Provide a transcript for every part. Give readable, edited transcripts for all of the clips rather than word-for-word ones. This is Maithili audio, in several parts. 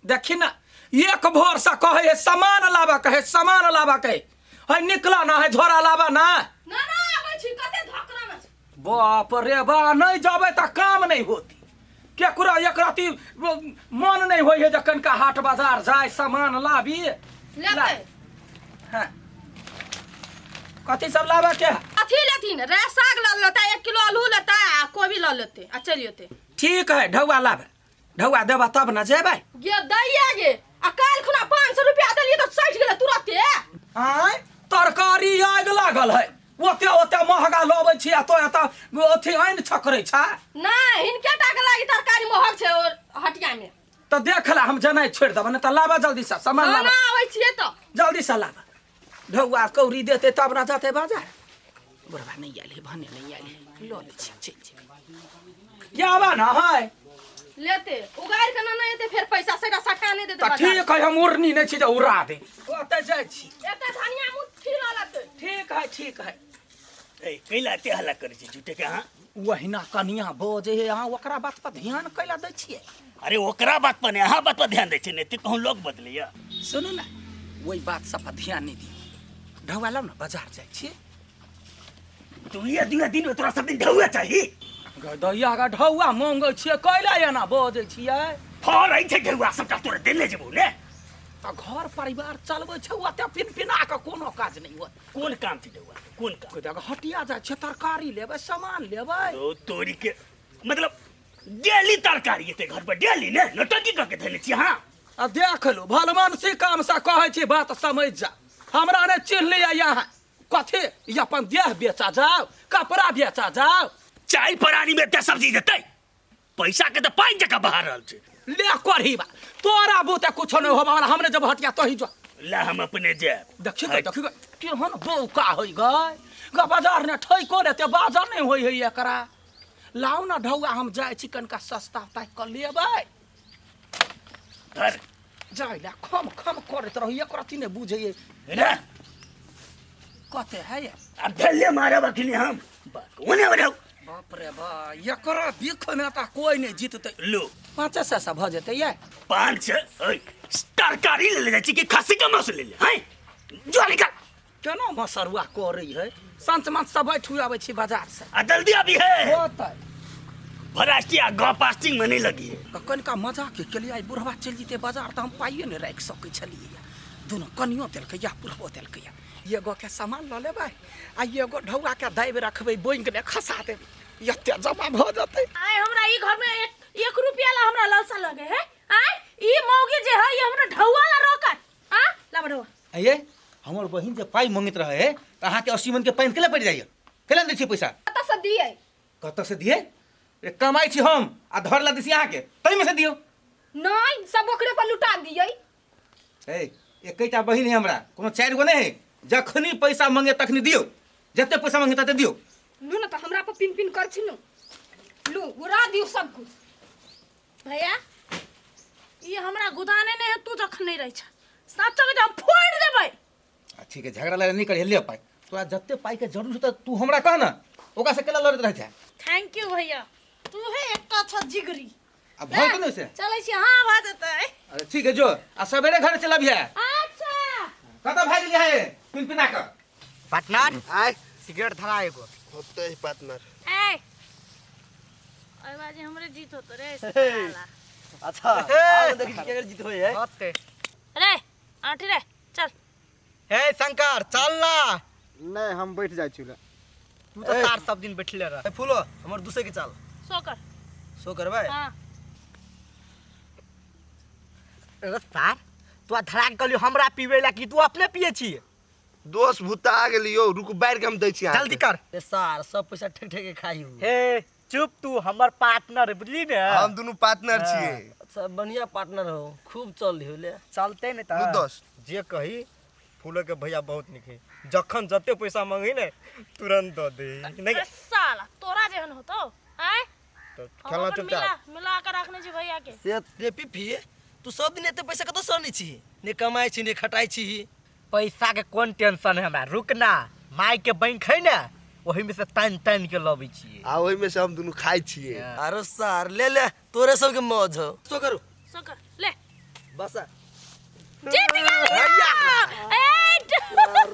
देखी ना एक भोर से कहे है सामान लाबा कहे सामान लाबा कहे है निकला ना है झोरा लाबा ना। ना ना आबै छी कते धकना में। बाप रे बा, नहीं जाबे तऽ काम नहीं होती। केकरो एक रति मन नहीं होइ है जे कनिका हाट बाजार जाय सामान लाबी। लेते। हाँ। कथी सब लाबे के है? अथी लेथिन रे, साग ल लेता, 1 किलो आलू लेता आ कोबी ल लेते आ चलि जेते। ठीक है, ढौआ लाबे, ढौआ देबा तब न जेबै। गे दैया गे, आ काल्हि खुना 500 रुपया देलियै तऽ सठि गेलै तुरते। आँय, तरकारी आगि लागल है, ओते ओते महगा लबै छी आ तो एतऽ अथी आनि छकरै छै। नहि, हिनके टा के लागि तरकारी महग छै ओ हटिया में। तऽ देख ला, हम जेनाइ छोड़ि देबै, नहि तऽ लाबऽ जल्दी से सामान। ना, लाबऽ। ना आबै छियै तऽ। जल्दी से लाबऽ, ढौआ कौड़ी देतै तब ने जेतै बाजार। बुढ़बा नहि आयल है, भने नहि आयल है, लऽ लै छी चलि जेबै। आबऽ ने है। लेते उगाड़ के ना नहीं एते फेर पैसा से सट्टा नहीं देते तऽ बाजार। ठीक है, हम उड़नी नहि छी जे उड़ा दे, ओतऽ जाइ छी। एकटा धनिया मुट्ठी लऽ लेते। ठीक है, ठीक है। ए कैला एते हल्ला करै छी झूठे के अहाँ? ओहिना कनिया बजै है, अहाँ ओकरा बात पर ध्यान कैला दै छियै? अरे ओकरा बात पर नहि, अहाँ बात पर ध्यान दै छियै, नहि तऽ कहूँ लोग बदलैया। सुनू ने, ओहि बात सब पर ध्यान नहि दियौ, ढौआ लाउ ने, बाजार जाइ छियै। दुइये दुइये दिन में तोरा सब दिन ढौआ चाही? गदैया का ढौआ मांगै छियै, कैला एना बजै छियै? फरै छै ढौआ सबटा तोरा देने जेबौ ने। तऽ घर परिवार चलबै छै, ओते पिन पिना कऽ कोनो काज नहि होत। कोन काम छै ढौआ, कोन काम? कोइ जगह हटिया जाइ छियै, तरकारी लेबै, सामान लेबै। ओ तोरी के मतलब डेली तरकारी एते घर पर डेली ने नौटंकी कऽ के धैले छी अहाँ। आ देख लो, भलमानसी काम से कहै छी, बात समझ जा। हमरा नहि चिन्ह लिअ यहाँ। कथी ई अपन देह बेचा जाओ, कपड़ा बेचा जाओ? चाय परानी में एते सब्जी देतै, पैसा के तऽ पानि जकाँ बहा रहल छै। ले करही बा, तोरा बुते कुछो नहीं होबा वाला, हमने जब हटिया तही जो। ला हम अपने जायब। देखी गई, देखी गई केहन बौका होइ गई ग, बाजार ने ठैको लेते, बाजार नहीं होइ है एकरा। लाउ ना ढौआ, हम जाइ छी कनिका सस्ता ताकि कऽ लेबै। धर। जाइ ला खम खम करैत रही, एकर अथी नहि बुझैए। रे कते है ये? अब धैले मारब अखनी हम ओने ओने। बाप रे बा, एकरा बिख में तऽ कोई नहीं जीतते। लो 500 से भऽ जेतै ये। 500? ओए, तरकारी ले ले जाइ छी कि खस्सी के मांस ले ले हैं? जो निकल। केना मसरुआ करै है, संच मंच से बैठू, आबै छी बाजार से। आ जल्दी अभी है। होतै। भराष्ट्रीय आ गप पास्टिंग में नहीं लगी है। तऽ कनिका मजाक के लिए, आइ बुढ़वा चलि जेतै बाजार तऽ हम पाइए नहि राखि सकै छलियै। दुनू कनियो देलकै या बुढ़बो देलकै, एगो के सामान लऽ लेबै आ एगो ढौआ के दाबि रखबै, बैंक ने खसा देबै, एते जमा भऽ जेतै। आइ हमरा ई घर में एक एक रुपया ला हमरा लालसा लगे है। आइ ई मौगी जे है, ये हमरा ढौआ ला रोकत। आ ला ढौआ। ये हमर बहिन जे पाइ मंगैत रहे है तऽ अहाँके 80 मन के पानि केला पड़ि जाइए? केला दै छियै पैसा? कतऽ से दियै? कतऽ से दियै? रे कमाइ छी हम आ धर ला दै छी अहाँके, ताहिमे से दियौ। नहि, सब ओकरे पर लुटा दियै। ए एकेटा बहिन है हमरा, कोनो 4 गो नहि है। जखनी पैसा मंगे तखनी दियौ, जते पैसा मंगे तते दियौ। लू ने तऽ हमरा पर पिन पिन कर छी नु, लू उड़ा दियौ सब कुछ। भैया ई हमरा गुदाने नहीं है, तू जखन नहीं रही छ साचो के हम फोड़ देबै। आ ठीक है, झगड़ा लड़ाई नहीं करिहे, ले पाइ। तोरा जते पाइ के जरूरत होतौ तू हमरा कह ना, ओकरा से केला लड़ैत रहै छै? Thank you भैया, तू है एकटा छ जिगरी। आ भऽ जेतौ ने ओइसे? चलै छी। हाँ भऽ जेतै। अरे ठीक है जो, आ सवेरे घर चल अबिहे। अच्छा। कतऽ भागि गेलियै है पिन पिना कऽ? पार्टनर। आय। सिगरेट धरा एगो। होते ही पार्टनर। ए ओए बाजी हमरे जीत होतो रे साला। अच्छा आब देखी केकर जीत होय है। होते। रे आठी रे चल। हे शंकर चल ना। नहीं हम बैठ जाइ छी। तू तो सार सब दिन बैठले रह। ए फूलो हमर दूसरे के चाल। सो कर। सो करबै? हां। अरे सार तू धरा के कहलियो हमरा पीवे ला कि तू अपने पिए छी? दोस्त भूता गेलियो, रुक बाढ़ के हम दै छी अहाँके। जल्दी कर। ए सार सब पैसा ठेक ठेक के खाई हूँ। हे चुप, तू हमर पार्टनर बुझली ने? हम दुनू पार्टनर छियै। अच्छा बढ़िया पार्टनर हो, खूब चल हो ले। चलते ने त। लू दोस्त। जे कही फूलो के भैया बहुत निक है, जखन जते पैसा मंगी ने तुरंत the they. नहीं अरे साला तोरा जेहन होतो आय तो हम खेलना अपन चुपचाप मिला मिला के रखने छी भैया के। से रे पीपी तू सब दिन एते पैसा कतऽ से अनै छी? ने कमाइ छी ने खटाइ छी। पैसा के कोन टेंशन है हमरा, रुक ना, माय के बैंक है ने ओही में से तान तान के लबै छियै। आ ओहि में से हम दुनू खाइ छियै। अरे सार ले ले, तोरे सबके मौज हो। सो करू। सो कर ले। बस जीत गेलियो ए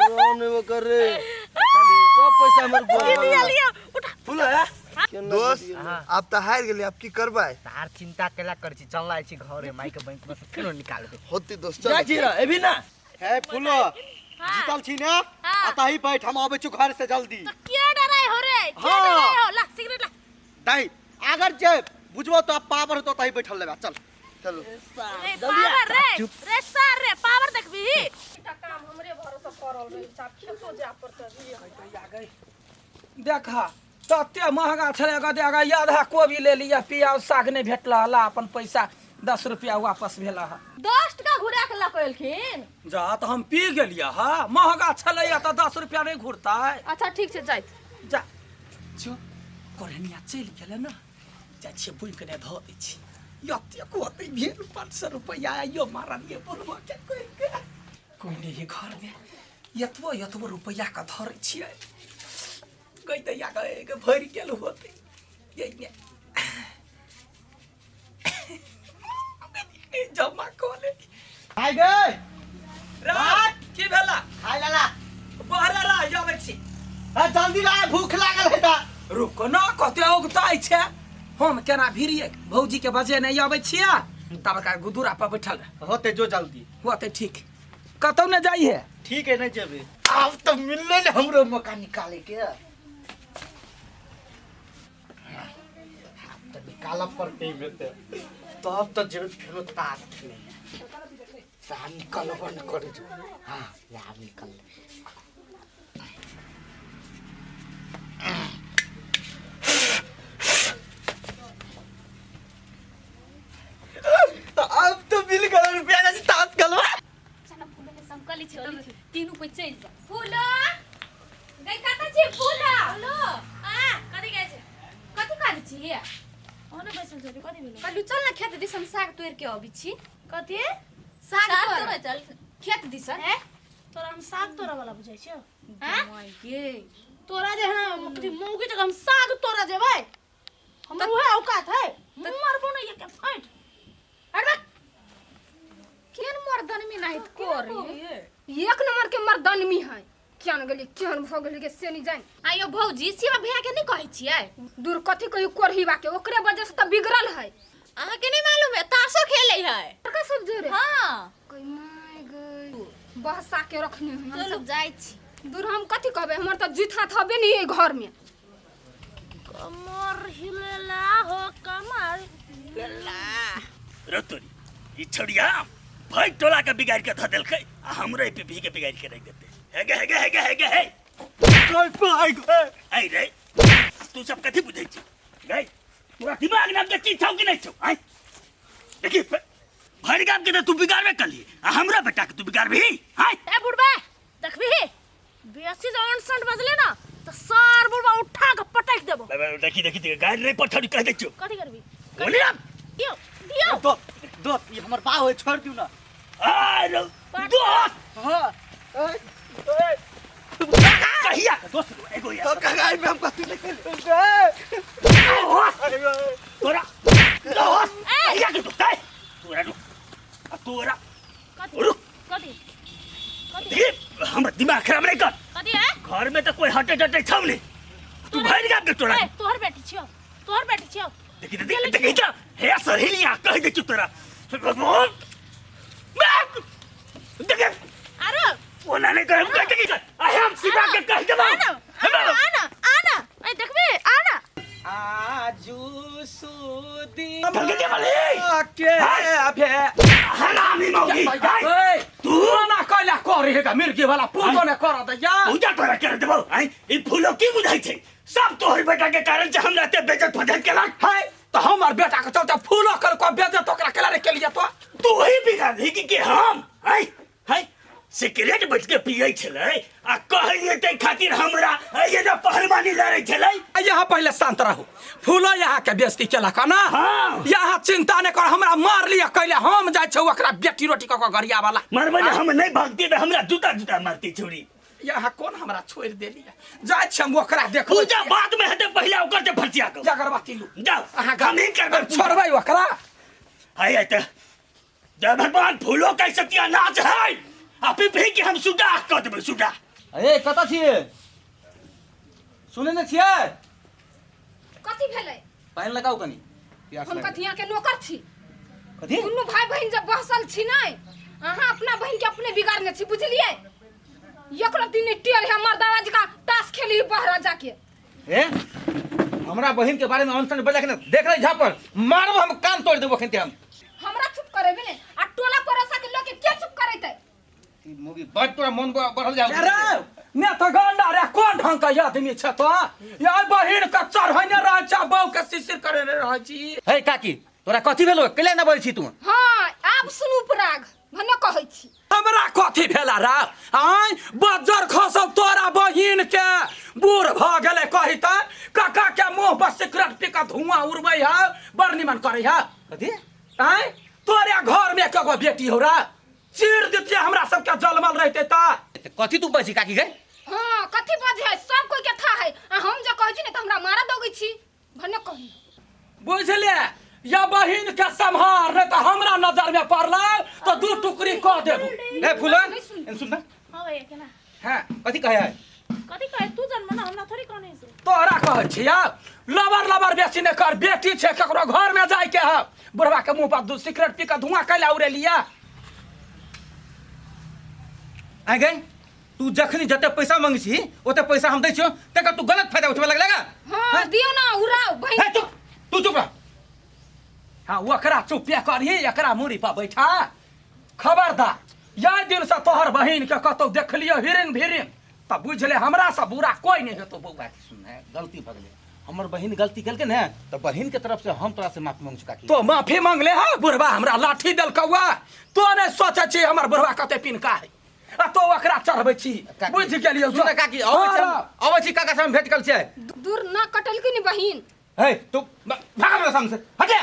रोन ओकर रे सब पैसा हमर जीत गेलियो उठा फूल है दोस्त आप तऽ हारि गेलियै आब की करबै तार चिंता केला कर छी चल आइ छी घरे माई के बैंक में से फेरो निकालबे होती दोस्त जाइ चल छी रे एबी ना हे फूलो जीतल छी ने अतही बैठ हम आबै छी घर से जल्दी तो के डराय हो रे के हाँ। डराय हो ला सिगरेट ला दाई अगर जे बुझबो तो पावर होतो तही बैठल लेबा चल चलू रे पावर रे रे सर रे पावर देखबी काम हमरे भरोसा करल रही साहब खेतो जा पड़तै देखा तते महंगा छलै गदे अगर आधा कोबी ले लिअ पियाज साग नहि भेटल ला अपन पैसा 10 रुपया वापस भेल हँ 10 टका घुरा के लऽ एलखिन जा तऽ हम पी गेलियै हँ महंगा छलैया तऽ 10 रुपया नहि घुरतै अच्छा ठीक छै जाइत जा जो कोरहनिया चलि गेलै ने जाइ छियै बुनि कऽ धऽ दै छी एतेक होतै भेल 500 रुपैआ आइयो मारलियै बुढ़बा के कोइ के कोइ नहि है घरमे एतबो एतबो रुपैआके धरै छियै गई दैया गए भरि गेल होतै यही जमा कऽ ले खाइ गए रात की भेला खाइ लाला बहरा रा आबै छी आ जल्दी ला भूख लागल है ता रुको न कते औगताइ छै हम केना भिड़िए भौजी के बजे नहि अबै छियै तब का गुदुरा पर बैठल रह। होते जो जल्दी होतै ठीक कतौ ने जाइए ठीक है नहीं जेबे आब तो मिलले ने हमरो मौका निकाले के आब तो निकालब पड़ते में तब तो जेबे फेरो तार खेले साहब निकलबो न करे जो हाँ यार निकल ले। तो अब तो मिल गया रुपया जैसे तांत गलवा चल फूलो के संग कली छी तीनू कोई चलि जा फूलो गई कत छी फूलो फूलो आ कथि कहै छै कथि करै छी ओने बैसल छी कथि भेलो कहलू चल ना खेत दिसन साग तोड़ के अबै छी कथि साग साग तोड़े तोड़े चल खेत दिसन ए तोरा हम साग तोड़ा वाला बुझै छियौ हैं ये तोरा जे है कथि मौगी जगह हम साग तोड़ा जेबै हमर उहे औकात है मरबो नहीं के फाइट अरे केन मर्दनमी नाहित करे एक नंबर के मर्दनमी है केन गेली केहन भऽ गेली के से नहीं जान आयो भौजी शिवा भैया के नहीं कहै छियै दूर कथी कहियो कोरहीबा के ओकरे वजह से तऽ बिगड़ल है अहाँ के नहीं मालूम है ताशो खेले है लड़का सब जोरे हां कोई my गई बहसा के रखने है हम चलू सब जाइ छी दूर हम कथी कहबै हमर तऽ जीत हाथ हबे नहीं है घर में कमर हिलेला हो कमर रे तोरी ई छड़िया भाई टोला के बिगाड़ के धऽ देलकै आ हमरे पे भी के बिगाड़ के रख देते हेगे हेगे हेगे हेगे हे गई पाई गए ऐ रे तू सब कथी बुझै छी गई तोरा दिमाग नाम के चीज छौ कि नहीं छौ आय देखी भरि गाम के तऽ तू बिगाड़बे कली आ हमरा बेटा के तू बिगाड़बही आय ए बुढ़बा देखबी बेसी जे अंट संट बजले ना तो सार बुढ़बा उठा के पटक देबो देखी देखी देखी गाड़ी नहीं पठारी कह दै छियौ कथी करबी बोली ना दियो दियो दोस्त दोस्त ये हमर बा होय छोड़ दियो ना अरे दोस्त हां कहिया के दोस्त रो, एगो यार तो कगाई में हम कथी नहीं खेले दोस्त तोरा दोस्त कहिया के दोस्त है तोरा रुक आ तोरा कथी रुक कथी कथी देख हमर दिमाग खराब नहीं कर कथी है घर में तो कोई हटे डटे छौ नहीं तू भरि गाम के तोरा ए तोहर बेटी छियो तोहर बेटी छियो देखी देखी देखी त हे सहेलिया कह दे छु तोरा देखे अरे ओना नहीं कर हम कह देखी आ हम सीधा के कह देबो आना आना आना ए देखबे आना आजू सुदी भगते वाले के भे हरामी मौगी ए तू ना कैला करे हेगा मिर्गी वाला पूजो ने कर दैया पूजा तोरा कर देबो आई ई फूलो की बुझाई छै सब तोहर बेटा के कारण से हमरा ते बेइज्जत फजत केलक है तो हमर बेटा के चलते फूलो कर को बेइज्जत ओकरा केला रे केलिए तो तू ही बिगाड़ दी कि हम आई है सिगरेट बैठ के पियै छलै आ कहलियै ताहि खातिर हमरा ये ना पहलवानी लड़ै छलै यहाँ पहले शांत रहू फूलो यहाँ के बेइज्जती केलक ना हाँ। यहाँ चिंता नहीं कर हमरा मार लिया कैले हम जाइ छौ ओकरा बेटी रोटी कऽ कऽ गरिया वाला मरबै ने हम नहि भगती तऽ हमरा जूता जूता मारती छौड़ी यहाँ कोन हमरा छोड़ि देलियै जाइ छी हम ओकरा देखबै पूजा बाद में हेतै पहिले ओकर से फरसिया कऽ अगरबत्ती लू जाओ अहाँ हम ही करबै पूजा। छोड़बै ओकरा हाय आइ तऽ जय भगवान फूलो के सत्यानाश है आ पिपही के हम सुडाह कऽ देबै सुडाह। ए कतऽ छियै? सुनै नहि छियै? कथी भेलै? पानि लगाउ कनी, प्यास हम लागल। कथी अहाँके नौकर छी? कथी? दुनू भाई बहिन जब बहसल छी नहि, अहाँ अपना बहिन के अपने बिगाड़ने छी, बुझलियै? एकरो दिन नहि टेढ़ है मर्दावा जकाँ ताश खेली बहरा जाके। ए हमरा बहिन के बारे में अनसन बजा के ना देख रही झापर मारब हम, कान तोड़ देबो खनते हम। हमरा चुप करेबे ने आ टोला पड़ोसा के लोग के के चुप करेतै? ई मोगी बड़ तोरा मन बढ़ल जाउ। अरे ने तो गंडा रे, कोन ढंग के आदमी छ तो? या बहिन के चढ़ैने रहै छ, बहू के शिशिर करे रहै छी। हे काकी, तोरा कथी भेलो? कैला ना बजै छी तू? हाँ आब सुनू पराग भने कहै छी। हमरा कथी भेला रा? आय बज्जर खसब तोरा बहिन के, बूढ़ भऽ गेलै कही त काका के मुंह पर सिगरेट पी के धुआं उड़बै है, बड़ निमन करै है। कथी? आय तोरे घर में एगो बेटी हो रा, चीर दितियै हमरा सबके जलमल रहते त। कथी तू बजै काकी गे? हाँ कथी बजै है, सब कोई के था है आ हम जे कहै छी ने त हमरा मारा दोगै छी भने कही। बुझले या बहिन के सम्हार, नहीं तो हमरा नजर में पड़ल तो दू टुकड़ी कह देबो। ए फूलन, एन सुन ना। हां भैया केना? हां कथी कहै है? कथी कहै तू जन्म ना, हमरा थोड़ी कहने से। तोरा कहै छिया लबर लबर बेसी नहीं कर, बेटी छे ककरो घर में जाय के है, बुढ़वा के मुंह पर दू सिगरेट पी के धुआं कैला उड़ेलिया। आ गई तू जखनी जते पैसा मांगे छी ओते पैसा हम दै छियो, तकर तू गलत फायदा उठबे लगलेगा। हां दियो ना उड़ाओ बहिन। हे चुप, तू चुप रह। हां ओकरा चुपे करही, एकरा मुड़ी पर बैठा। खबरदार यही दिन से तोहर बहिन के कतौ देखलियो हिरिंग भिरिंग त बुझ ले हमरा से बुरा कोई नहीं हेतो बौआ। सुन ने, गलती भ गेलै, हमर बहिन गलती केलकै ने त बहिन के तरफ से हम तोरा से माफी मांगै छी काकी। तो माफी मांगले हा बुढ़वा हमरा लाठी देलकौआ, तो नहीं सोचे छी हमर बुढ़वा कते पिनका है आ तो ओकरा चढ़बै छी। बुझि गेलियौ? सुन ने काकी, अबै छी हम, अबै छी काका से हम भेंट कल छियै। दूर ना कटलकै नि बहिन। हे तू भाग हमरा सामने से, हटे।